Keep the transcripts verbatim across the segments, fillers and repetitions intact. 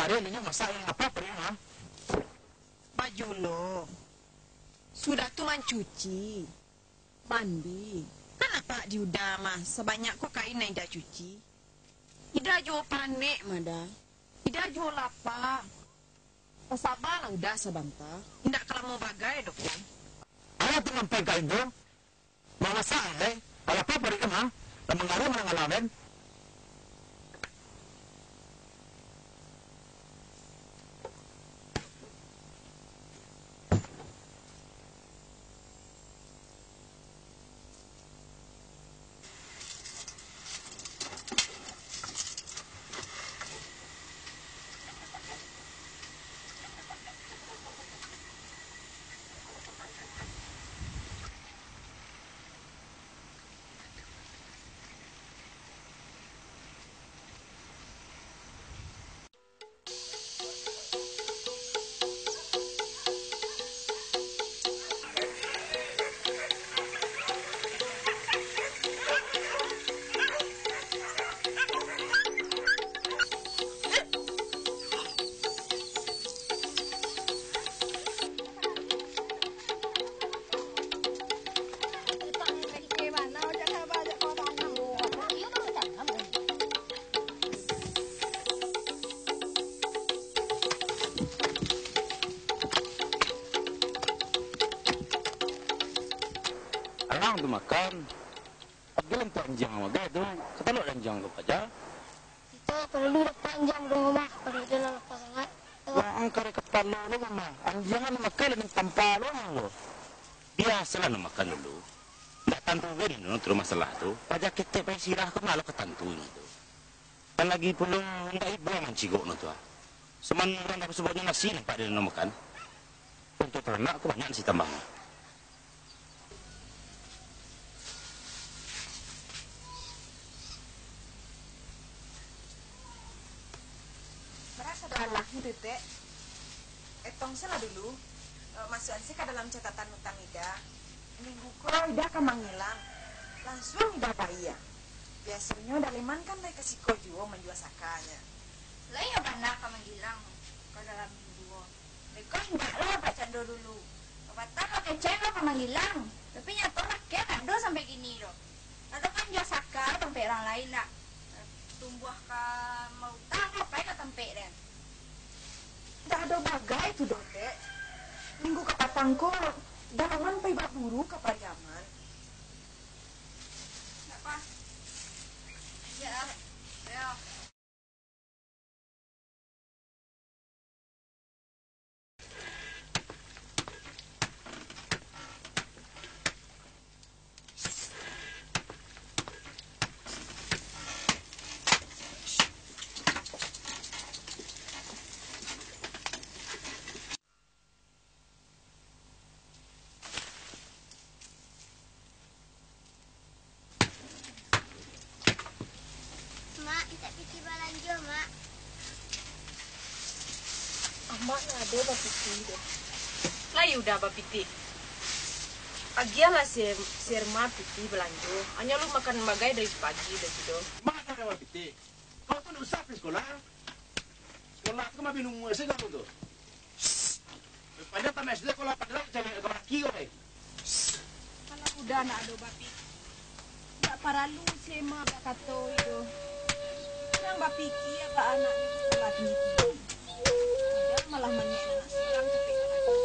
Ari, Lili masak, Lili lapar paruik mah. Bajulo. Sudah tu mancuci, mandi. Kan nampak di Uda mah, sabanyak ko kain nan Ida cuci. Ida juo panek mah Da. Ida juo lapar. Basabalah Uda sabanta. Indak ka lamo bagai doh ko. Alah tu mampang ka inyo. Mamasak, eh? Alah, apa paruik mah? Lah manggaruah mananggalam, kan? Alang tu makan. Agiah lah untuak anjiang magai tu. Katalok anjiang tu paja. Kito paralu dapek anjiang di rumah, kalau ado lah lapar sangaik. Wah, ang kareh kapalo lo mah. Anjiang lah makan lah nan tampa lo lo. Biasolah nan makan dulu. Ndak tantu gai ni nan tu masalah tu. Paja ketek pai sirah ko malah katantu inyo tu. Kan lagi pulo, indak ibo mancigok no tu, ah. Cuman urang dah basubahnyo nasi nampak di dalam makan. Untuak taranak ko banyak nasi tambahnyo. Bara sudah alah tu, Tek? Etong se lah dulu. Eh, masuakan se ka dalam catatan utang Ida. Minggu ko Ida ka manggilang. Lansuang Ida pai, ah. Biasonyo daleman kan lai ka siko juo manjua sakanyo. Lai iyo bana ka manggilang ka dalam minggu ko. Beko indak lah bakcando dulu. Kapatang lah kecek lah ka manggilang. Tapi nyato lah kek ado sampai kini tu. Ado kan jua saka tampek urang lain nak. Tumbuah ka mautang, pai ka tampek den. Ndak ado bagai tu doh, Tek. Minggu kapatang ko, dalaman pai baburu ka Pariaman. Ndak apa. Iyo, ah. Iyo. Mak, mintak pitih balanjo, Mak. Amak ndak ado bapitih doh. Lai Uda bapitih. Agiahlah si, si Erma pitih balanjo. Anyo lu makan bagai dari pagi doh tu doh. Mak ndak ado bapitih. Kau tu ndak usah pai sikolah. Sikolah tu mah binumua sajo kau tu. Panya tamat S D kau lah, padahal cewek kau laki kau, eh. Kalau Uda ndak ado bapikir, ndak paralu si Erma bakato itu. Nan bapikir bak anak di sikolah tinggi-tinggi. Uda malah manyek anak surang capek ka laki.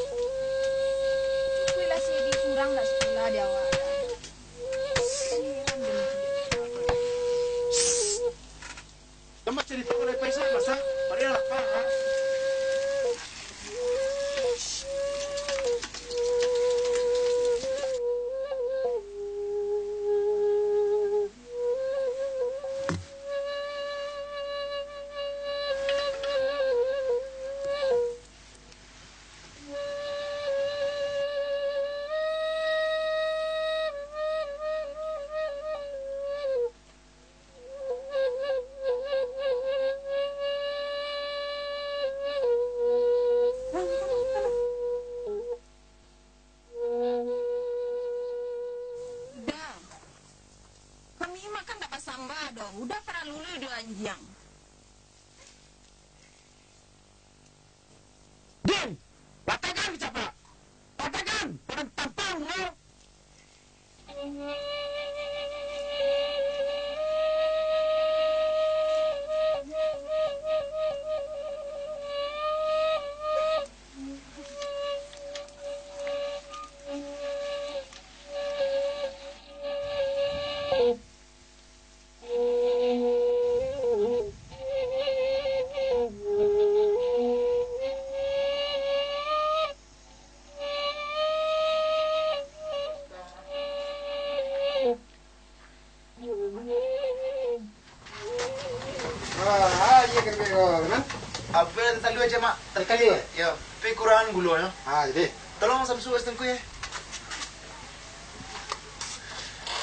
Cukuiklah si Edi surang ndak sikolah di awak. Tambah carito kalau Faisal masak, Maria lapar, ha? Uda, kami makan ndak basamba doh. Uda paralu lu di anjiang. Din, patahkan kecap, Pak! Patahkan! Padang tampang, lo! Ah, ah, iyo, karajo ko, nah. Apo nan talu ajo, Mak? Talu, eh? Yo, tapi kurangan gulonyo. Ah, jadi. Tolong Samsu, Tengku, yo.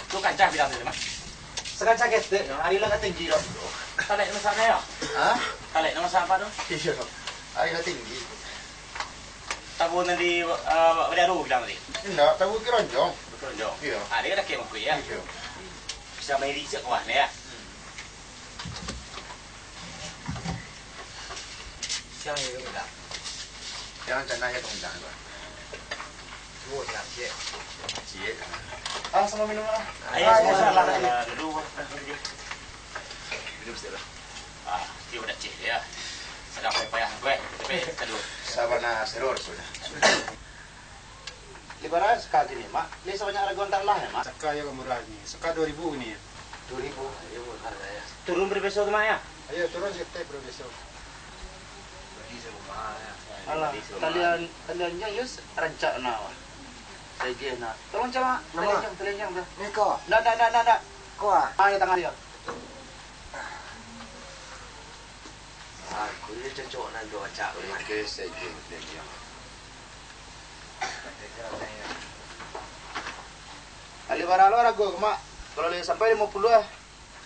Tu kancah bilang tadi, Mak. Sakancah ketek, ari lah ka tinggi dah. Talek nama sana, yo? Hah? Talek nama siapa tu? Iyo. Ari lah tinggi. Tabu tadi, eh, badaru bilang tadi. Indak, tabu keronjong. Keronjong. Iyo. Ah, dia dah kira mungkin, yo. Iyo. Bisa main rijek kuah ni, yo. Hmm. Siang ni, Kak. Siang, siang, siang, siang, siang, siang. Duo, siang, ciek. Ciek. Ah, samo minum lah. Ayo, ah, samo, iyo, samo, samo. Iyo. Dulu, dulu. Minum sajo lah. Ah, dia udah ciek, yo. Sadang payah-payah, gue. Tapi, aduh. Sabana seror sudah. Lai bara saka kini, Mak? Lai sabanyak arago nan talah, yo, Mak? Saka yo murah ni. Saka duo ribu kini, yo. Duo ribu. Duo ribu harga, yo. Turun bari beso tu, Mak, yo? Iyo, turun saketek bari beso. Bali sarumah, yo. Alah, bali sarumah. Talian, talian jo Yus rancak na, wah. Saigeh na. Tolong, Cak, Mak. Nama? Talian jo, talian jo tu. Ni ko? Ndak, ndak, ndak, ndak, ndak. Ko, ah? Ah, di tangah dia. Aku ni cocok nan tu, acak. Oke, saigeh, saigeh. Lai bara lo arago ko, Mak? Kalau lai sampai limo puluah, ah.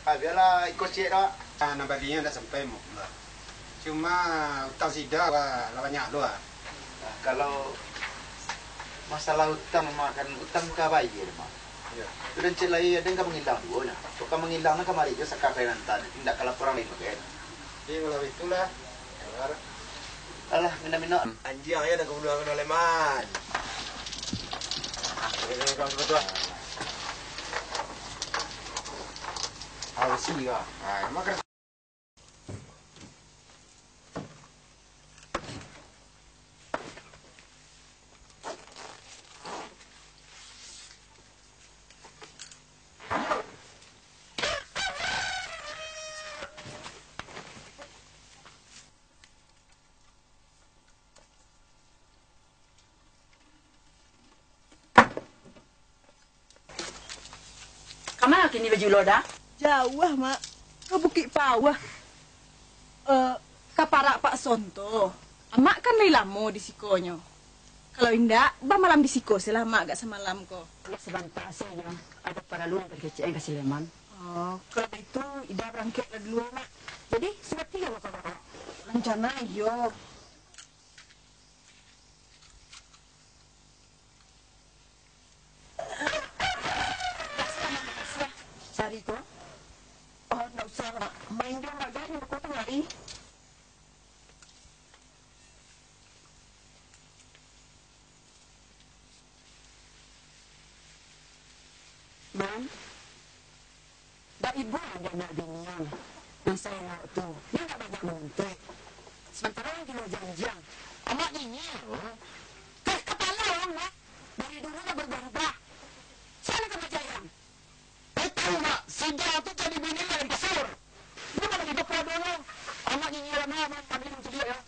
Ah, bialah, iko ciek dah. Ah, nan balinyo ndak sampai limo puluah. Cuma utang sida, wah, lah banyak lo, ah. Nah, kalau masalah utang, Mak, kan utang ka bayia, Mak. Iyo. Tu dan cek lai, ado nan ka mangilang juo, nah. Kok ka mangilang, nah, kamari jo saka ka nan tadi, indak ka laporan lain bagai, nah. Jadi, kalau itulah, sabar. Alah, minok-minok. Anjiang, yo, dah kabunuah kena leman. Ah, ini, ini, kawan, kawan, kawan. Awasi, kah? Ah, emang kena Kama kini bajulo, Da? Jauah, Mak. Ka Bukik Pawah. Eh, ka parak Pak Sonto. Amak kan lai lamo di sikonyo. Kalau indak, bamalam di siko se lah Amak agak samalam ko. Lah sabanta se, Ida. Ado paralu nan ka dikecek ka si Leman. Oh, kalau baitu, Ida barangkek lah dulu, Mak. Jadi, sabatiyo ka parak? Rancana iyo. Sari ko? Oh, ndak usah, Mak. Main game bagai di muko tu, Mari. Man, dak ibo lah di anak bini ang nan saelok tu, nan dak banyak manuntut. Samantaro ang gilo janjiang, amak nyinyia lo. Keh, kapalo ang, Mak, dari dulu lah barubah-rubah. Sia nan ka maaja ang? Etan, Mak, sida tu jadi bini lah yang pasur. Bukan lagi bakuah dulu. Amak nyinyia lah, Mak, amak ambiak yang caliak, yo.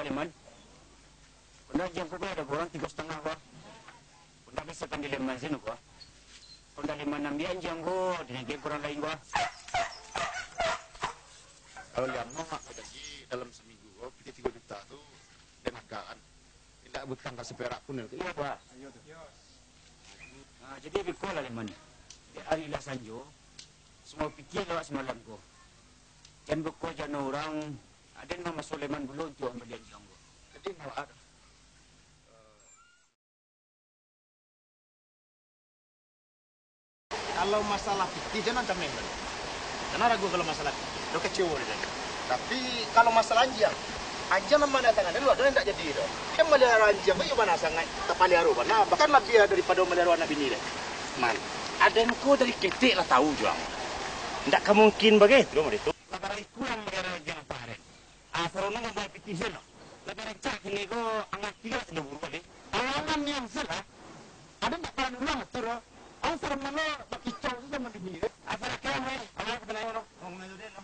Leman. Kok ndak, anjiang ko ado urang tigo satangah ko. Kok ndak bisa kan di Leman sino ko. Kok ndak Leman ambiak anjiang ko, dinagih ka urang lain ko. Kalau Leman mak bajanji dalam saminggu ko, pitih tigo juta tu, den angkek kan. Indak bautang ka saperak pun, iyo ko. Nah, jadi beko lah Leman. Dek ari lah sanjo, samo pitih lewat samalam ko. Jan beko jano urang, aden mamaso Leman dulu untuak mambali anjiang ko. Jadi, mawak. Kalau masalah pitih, jan nan cameh. Jan ragu kalau masalah pitih, dah kecewa dia. Tapi, kalau masalah anjiang, anjiang nan mandatangan dulu, ado nan indak jadi doh. Kan maliharo anjiang ko iyo bana sangaik, tapaliharo bana, bahkan labiah daripado maliharo anak bini deh. Man, aden ko dari ketek lah tahu juo. Ndak ka mungkin bagai tu, mode tu. Lah, bara ikua nan maliharo anjiang, Pak Aren? Ah, sarono mambawa pitih seno. Lah, bara rancak kini ko, angah tigo sudah buru deh. Alangan nian salah. Aden ndak pernah ulang atur, ah. Ang sarono bakicau tu samo bini deh. Asal kira, weh, alangan sebenarnya, no. Ngomong aja deh, no.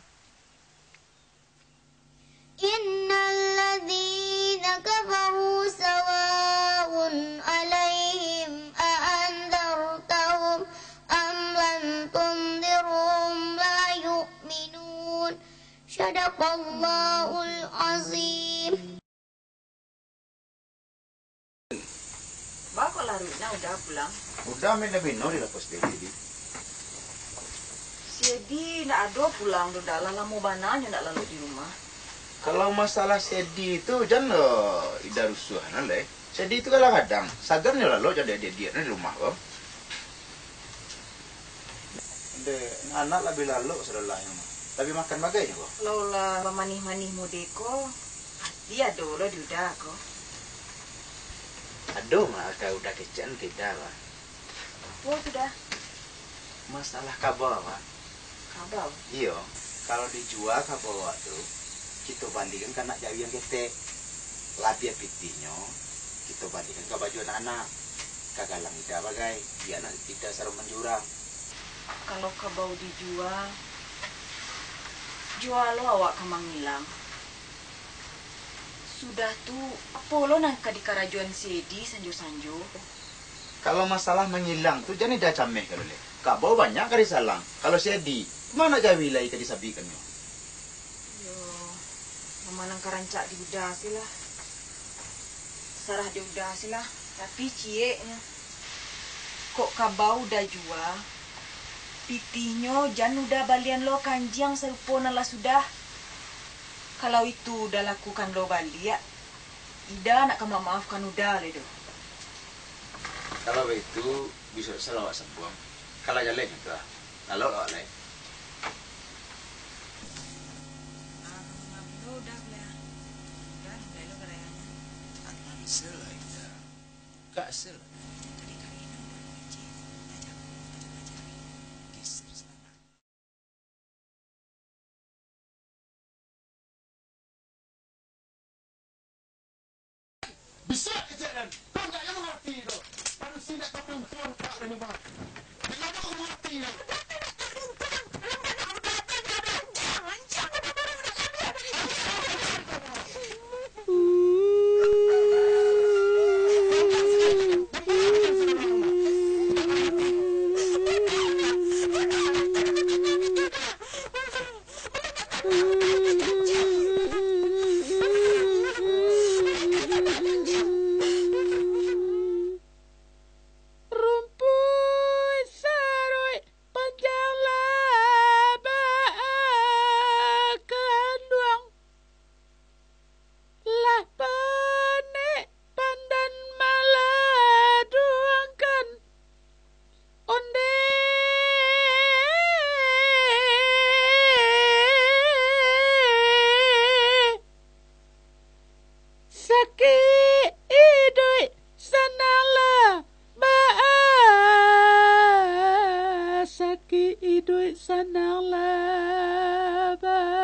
إن الذين كفروا سواء عليهم أأنذرتهم أم لم تنذرهم لا يؤمنون. صدق الله العظيم. Baa kok laruik nah Uda pulang? Uda ambiak Bino di lapeh si Edi. Si Edi ndak ado pulang tu, Da, lah lamo bana nyo ndak lalok di rumah. Kalau masalah si Edi tu, jan lo Ida rusuah nah lai. Si Edi tu kadang-kadang sagan nyo lalok jo adiak-adiak nah di rumah ko. Ndeh, anak labiah lalok sadolahnyo mah. Labiah makan bagai nyo ko. Kalau lah bamanih-manih mode ko, pasti ado lo di Uda ko. Ado mah ka Uda kecekan ka Ida, Pak. Apo tu, Da? Masalah kabau, Pak. Kabau? Iyo, kalau dijua kabau awak tu, kito balikan ka anak jawi nan ketek. Labiah pitihnyo, kito balikan ka baju anak-anak, ka galang Ida bagai, bia anak Ida saro manjurang. Kalau kabau dijua, jua lo awak ka mangilang. Sudah tu, apo lo nan ka dikarajoan si Edi sanjo-sanjo? Kalau masalah mangilang tu, jan Ida cameh ka lo lai. Kabau banyak ka disalang. Kalau si Edi, ma anak jawi lai ka disabikannyo? Yo, ma nan ka rancak di Uda se lah. Sarah di Uda se lah. Tapi cieknyo, kok kabau Uda jua, pitihnyo jan Uda balian lo ka anjiang sarupo nan lah sudah. Kalau itu Uda lakukan lo baliak, Ida ndak ka mamaafkan Uda lai doh. Kalau baitu, bisuak se lah awak sambuang. Kalau jaleh tu lah. Lalok awak lai. Ka se lah, Ida. Ka se lah. Bisuak kecek den, kau ndak nyo mangarati tu. Padusi ndak ka pulang-pulang ka rumah. Bila nyo kau mangarati tu. Rumpuik saruik panjang lah baakanduang, lah panek pandan maladuangkan. Onde sakik iduik sanang lah baa, sakik iduik sanang lah baa.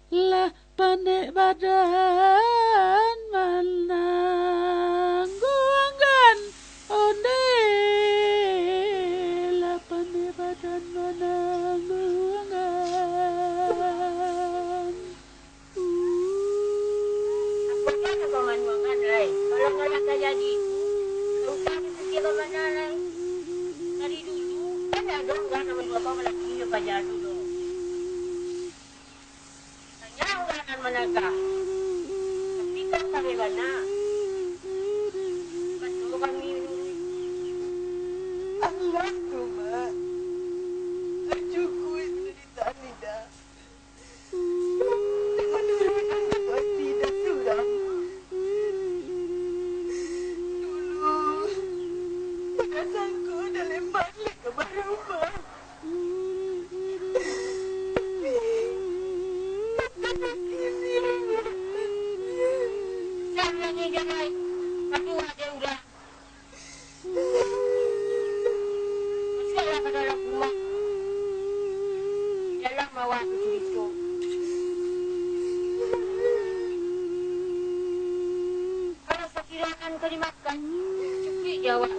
Lah panek badan manangguangkan onde, lah panek badan manangguangkan. Bana lai. Dari dulu, kan ado urang nan manjual bawang lagi jo paja tu doh. Hanya urang nan managah. Tapi kan pareh bana. Batua kami manuruik. Alah tu, Mak. Lah cukuik penderitaan Ida. Dek manuruik nan dapati dek urang. Dulu, Ida sangko Ida lembah lai ka barubah. Tapi, tapi kini, Mak. Sia nan ninggalai? Tapi wajar urang. Masuaklah ka dalam rumah. Dalam awak bacurito. Kalau sakiro akan ka dimakan, cukuik jo awak.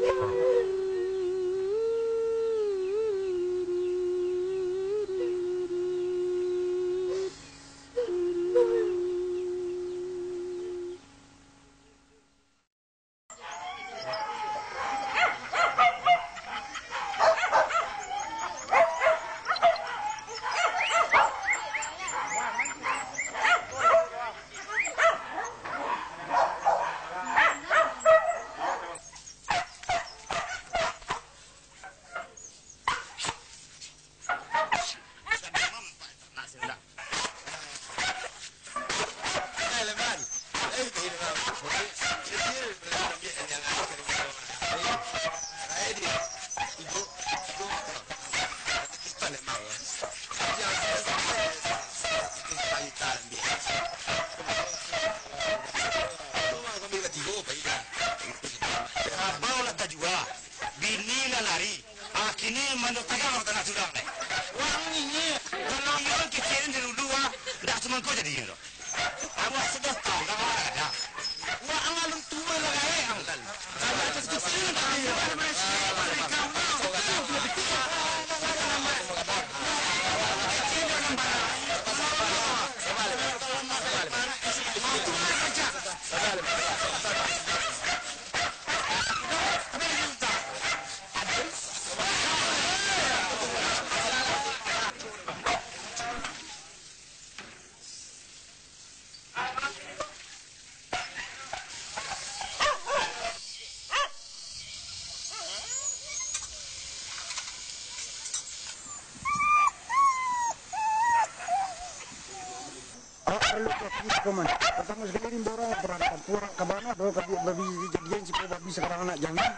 Kabau lah tajua, bini lah lari. Ah, kini mando tagang tanah surang deh. Wang ini, kalau iyo kecilin dari dulu, ah, ndak semangko jadinyo doh. Awak sudah tahu lah, ada. Wang alun tua lah, eh, ang. Kalau ada kecil, Awak paralu kopi, Koman. Partamo sakali rimbo urang, urang kampuang, ka bana do, ka bi-, babi jadian, siko babi sakarang anak jangin.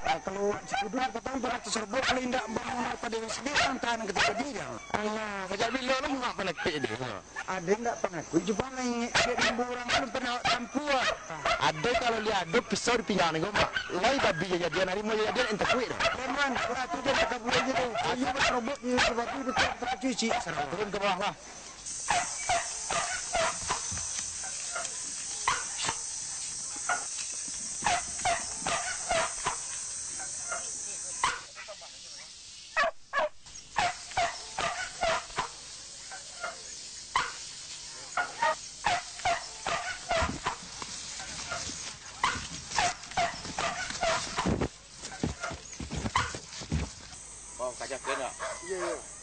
Ah, kalau si Kudus patang pernah tasorobok, kalau indak bangun pado sendiri, urang tahan ka tajadi, jang. Alah, sajak bilo lo mak panakuik deh, ha? Ado indak panakuik, cubo lah ingek, dek rimbo urang, alun pernah awak tampuah. Ado kalau liek ado pisau di pinggang ni, Mak. Lai babi jadian, harimau jadian, ente kuik dah. Koman, urang tu jan takabua je tu. Ayo basorobok, iyo, sabab tu dekat tempat cuci. Sarang turun ka bawah lah. Oh, kaja kena. Iya, iya.